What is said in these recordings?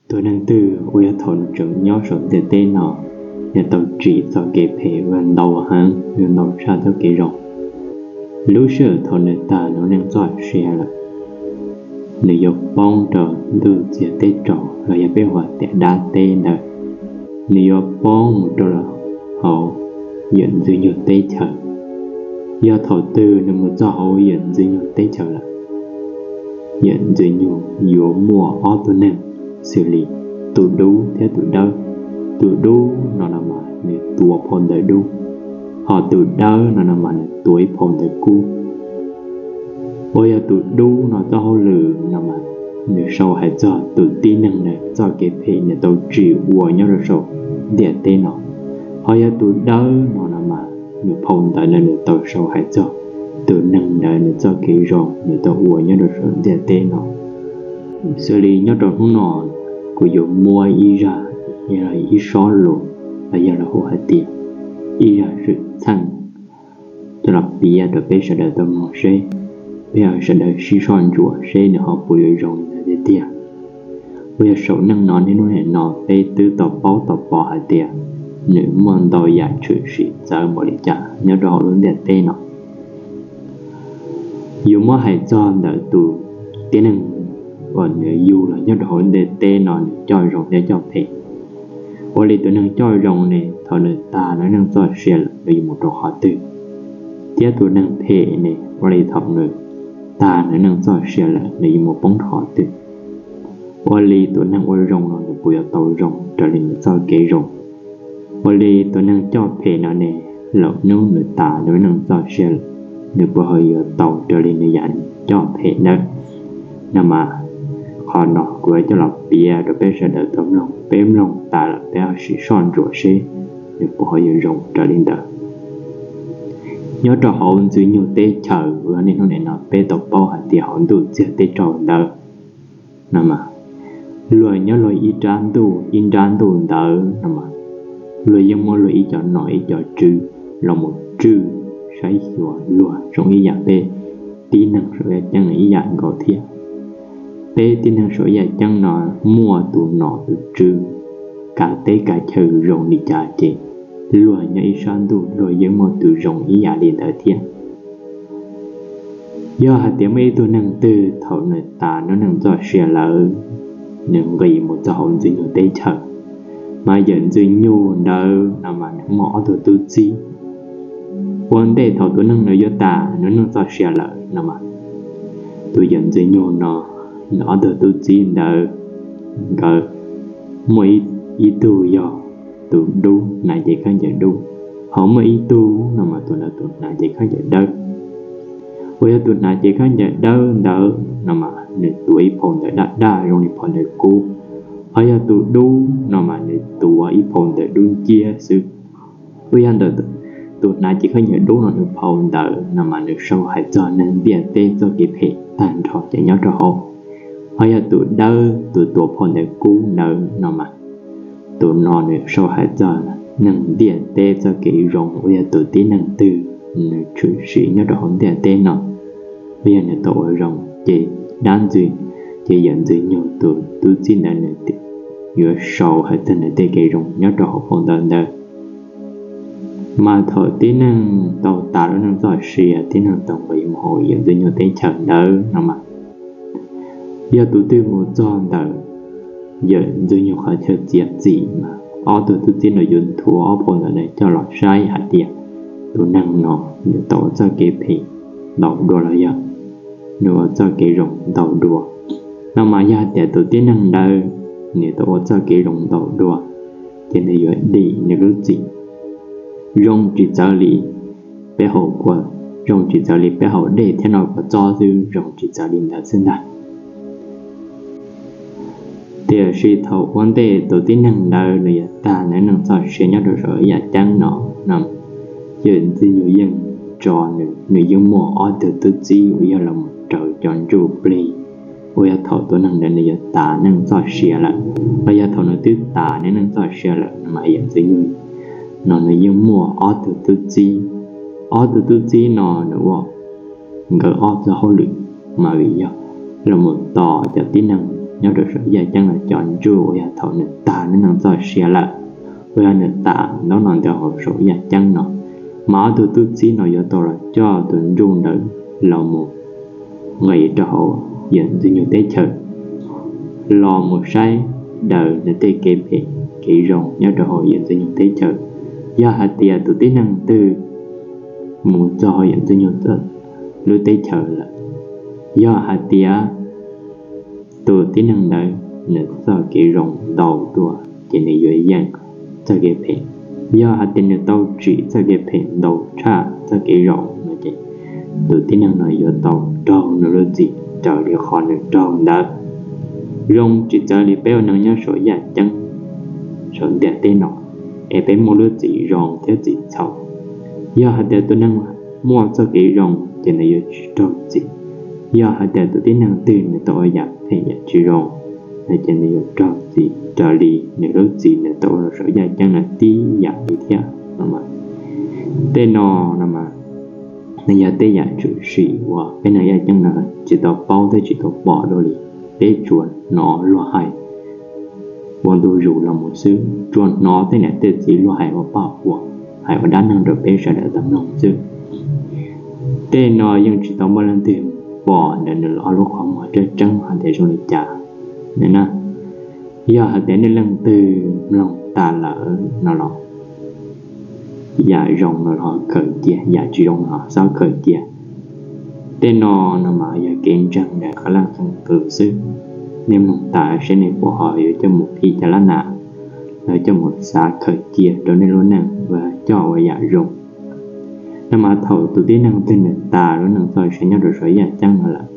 Tus neeg twg uas yog thaum nws tseem nyob saum ntiaj teb no, nws tau tsim txoj kev phem uas ntau heev, yuav ntau tshaj txoj kev zoo. Lub sij hawm thaum nws tag nws neej txoj sia lawm, nws yuav poob rau ntuj txiag teb tsaus los yog peb hu tias dab teb ntawd, nws yuav poob mus rau hauv yawm ntxwg nyoog teb chaws. Yog thaum twg nws mus txog hauv yawm ntxwg nyoog teb chaws lawm, yawm ntxwg nyoog yuav muaj ob tug neeg xws li tus dub thiab tus dawb. Tus dub no no mas nws tuav phau ntawv dub, ho tus dawb no no mas nws tuav ib phau ntawv kub. Uas yog tus dub no txoj hauj lwm no mas nws sau hais txog tus tib neeg ntawd txoj kev phem nws tau tsim ua nyob rau saum ntiaj teb no. Ho yog tus dawb no no mas nws phau ntawv ntawd nws tau sau hais txog tus neeg ntawd nws txoj kev zoo nws tau ua nyob rau saum ntiaj teb no. Xws li nyob rau hnub no, kuv yuav muab ib zaj, ib sob lus los yog los hu hais tias ib zaj xwm txheej coj los piav rau peb sawv daws tau mloog seb, peb sawv daws sib soj ntsuam seb nws ho puas yuav zoo li ntawd tiag tiag. Uas yog saum neej no niaj hnub nim no peb twb tau paub tau pom hais tias nws muaj ntau yam tshwm sim txawv npaum li cas nyob rau hauv lub ntiaj teb no. Yuav muab hais txog ntawm tus tib neeg uas nws yug los nyob rau hauv ntiaj teb no nws coj zoo thiab coj phem. Ua li tus neeg coj zoo ne, thaum nws tag nws neej txoj sia lawm nws yuav mus rau qhov twg? Thiab tus neeg phem ne, ua li thaum nws tag nws neej txoj sia lawm nws yuav mus poob rau qhov twg? Ua li tus neeg ua zoo no nws puas yuav tau zoo raws li nws txoj kev zoo? Ua li tus neeg coj phem no ne, lwm hnub nws tas nws neej txoj sia lawm, nws puas ho yuav tau raws li nws yam coj phem ntawd? No mas qhov no kuv coj los piav rau peb sawv daws tau mloog, peb mloog tas lawm peb ho sim soj ntsuam seb nws puas ho yuav zoo raws li ntawd. Nyob rau hauv Ntxwg Nyoog teb chaws uas niaj hnub nim no peb tau paub hais tias hauv ntuj txiag teb tsaus ntawd no mas, luag nyob luag ib nrab ntuj ib nrab ntuj ntawd no mas, luag yeej muaj luag ib co nom ib co tswv los mus tswj saib xyuas luag zoo ib yam peb tib neeg saum yaj ceeb ib yam nkaus thiab. Peb tib neeg saum yaj ceeb no muaj tus nom tus tswv kav teb kav chaw zoo li cas ces luag nyob ib sab ntuj luag yeej muaj tus zoo ib yam li ntawd thiab. Yog hais tias muaj ib tug neeg twg thaum nws tas nws neej txoj sia lawm, nws nqis mus txog hauv Ntxwg Nyoog teb chaws, mas yawm Ntxwg Nyoog ntawd no mas nws muaj ob tug tub txib. Ua ntej thaum tus neeg ntawd yuav tas nws neej txoj sia lawm no mas, tus yawm Ntxwg Nyoog no nws ob tug tub txib ntawd, nkawd muaj ib tug yog tus dub hnav cev khaub ncaws dub, ho muaj ib tug no mas tus ntawd tus hnav cev khaub ncaws dawb. Uas yog tus hnav cev khaub ncaws dawb ntawd no mas nws tuav ib phau ntawv daj daj zoo li phau ntawv kub, ho yog tus dub no mas nws tuav ib phau ntawv dub nciab xwb. Uas yog ntawm tus hnav cev khaub ncaws dub no nws phau ntawv no mas nws sau hais txog neeg ntiaj teb txoj kev phem tag nrho ces nyob rau hauv. Ho yog tus dawb tus tuav phau ntawv kub ntawd no mas, tus no nws sau hais txog neeg ntiaj teb txoj kev zoo uas yog tus tib neeg twg nws tshwm sim nyob rau hauv ntiaj teb no, uas yog nws tau ua zoo ces dab ntxwg, ces yawm Ntxwg Nyoog tus tub txib ntawd nws yuav sau hais txog nws tej kev zoo nyob rau hauv phau ntawv ntawd. Mas thaum tib neeg tau tas lub neej txoj sia, tib neeg tau nqis mus hauv yawm Ntxwg Nyoog teb chaws ntawd no mas, yog tus twg mus txog ntawm yawm Ntxwg Nyoog qhov chaw txiav txim mas ob tug tub txib no yuav nthuav ob phau ntawv ntawd coj los saib hais tias tus neeg no nws tau ua txoj kev phem ntau dua los yog nws ua txoj kev zoo ntau dua. No mas yog hais tias tus tib neeg ntawd nws tau ua txoj kev zoo ntau dua, ces nws yuav dim nws lub txim zoo tsis txawv li peb haus kua, zoo tsis txawv li peb haus dej thiab noj kua txob xwb, zoo tsis txawv li ntawd xwb ntag. Tiam sis thaum ua ntej tus tib neeg ntawd nws yuav tag nws neej txoj sia nyob rau saum yaj ceeb no, yawm Ntxwg Nyoog yeej tso nws, nws yeej muaj ob tug tub txib uas yog los mus raws cov ntsuj plig uas yog thaum tus neeg ntawd nws yuav tas neej txoj sia lawm, los yog thaum nws twb tas neej txoj sia lawm no mas yawm ntxwg nyoog no nws yeej muaj ob tug tub txib. Ob tug tub txib no nws ua nkawd ob txoj hauj lwm mas vim yog los mus tos cov tib neeg nyob rau saum yaj ceeb no cov ntsuj uas yog thaum nws tas neej txoj sia lawm, uas yog nws tas ntaub no ntawd hauv saum yaj ceeb no, mas ob tug tub txib no yuav tau los coj tus ntsuj ntawd los mus nqis rau hauv yawm ntxwg nyoog teb chaws, los mus saib daws nws tej kev phem kev zoo nyob rau hauv yawm ntxwg nyoog teb chaws. Yog hais tias tus tib neeg twg mus txog hauv yawm ntxwg nyoog lub teb chaws lawm, yog hais tias tus tib neeg ntawd nws txoj kev zoo ntau dua ces nws yuav yeem txoj kev phem. Yog hais tias nws tau tsim txoj kev phem ntau tshaj txoj kev zoo no ces tus tib neeg no yuav tau raug nws lub txim raws li qhov nws raug ntawd. Zoo tsis txawv li peb ua neeg nyob saum yaj ceeb, saum ntiaj teb no, es peb muaj lub txim zoo thiab txim txhaum. Yog hais tias tus neeg muaj txoj kev zoo ces nws yuav tsis raug txim. Yog hais tias tus tib neeg twg nws tau ua yam phem yam tsis zoo no ces nws yuav raug txim raws li nws lub txim nws tau ua rau saum yaj ceeb no tib yam li thiab no. Tej no no mas nws yog tej yam tshwm sim uas peb neeg yaj ceeb no tsis tau paub thiab tsis tau pom dua li. Peb tsuas hnov luag hais ua ntu zus los mus xwb, tsuas hnov tej niam tej txiv luag hais ua paj huam, hais ua dab neeg rau peb sawv daws tau mloog xwb. Tej no yeej tsis tau muaj leej twg pom ntawm nws ob lub qhov muag tseeb tseeb hais tias zoo li cas na. Yog hais tias nej leej twg mloog tas lawm no los yam zoo no los khaws cia, yam tsis zoo no xob khaws cia. Tej no no mas yog kev ntseeg ntawm qee leej qee tus xwb. Nej mloog tas seb nej puas ho yuav coj mus phim caj lab nas, los coj mus xav khaws cia rau nej lub neej uas coj ua yam zoo. No mas thaum tus tib neeg twg nws tas lub neej txoj sia nyob rau saum yaj ceeb no lawm,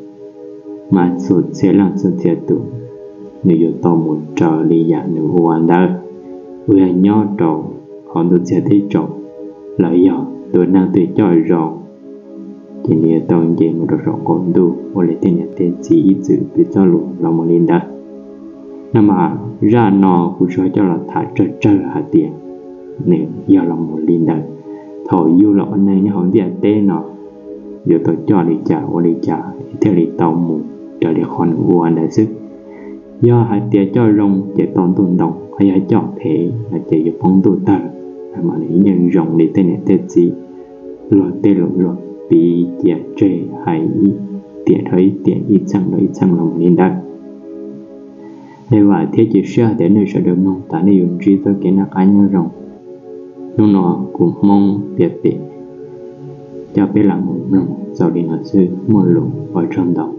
mas txhua txhia leej txhua txhia tus nws yuav tau mus raws li yam nws ua ntawd, uas yog nyob rau hauv ntuj txiag teb tsaus, los yog tus neeg twg coj zoo ces nws yuav tau nce mus rau saum qaum ntuj ua li tej niam tej txiv ib txwm piv txoj lus los mus li ntawd. No mas zaj no kuv tsuas coj los tham tsawg tsawg hais tias nws yog los mus li ntawd. Thaum yus los ua neeg nyob hauv ntiaj teb no yuav tau coj li cas ua li cas thiaj li tau mus raws li qhov nws ua ntawd xwb. Yog hais tias coj zoo ces tau ntuj ntoo, ho yog coj phem no ces yuav poob ntuj tawg. Mas nws yeej zoo li tej niam tej txiv luag tej lus luag piv cia tseg hais ib tiam dhau ib tiam, ib txheej dhau ib txheej los mus li ntawd. Nej vam thiab cia siab hais tias nej sawv daws mloog tas nej yuav ntsib txoj kev noj qab nyob zoo. Hnub no kuv Hmoob Piav Pem coj peb los mus mloog txaus li no xwb, muaj lus ua tsaug ntau.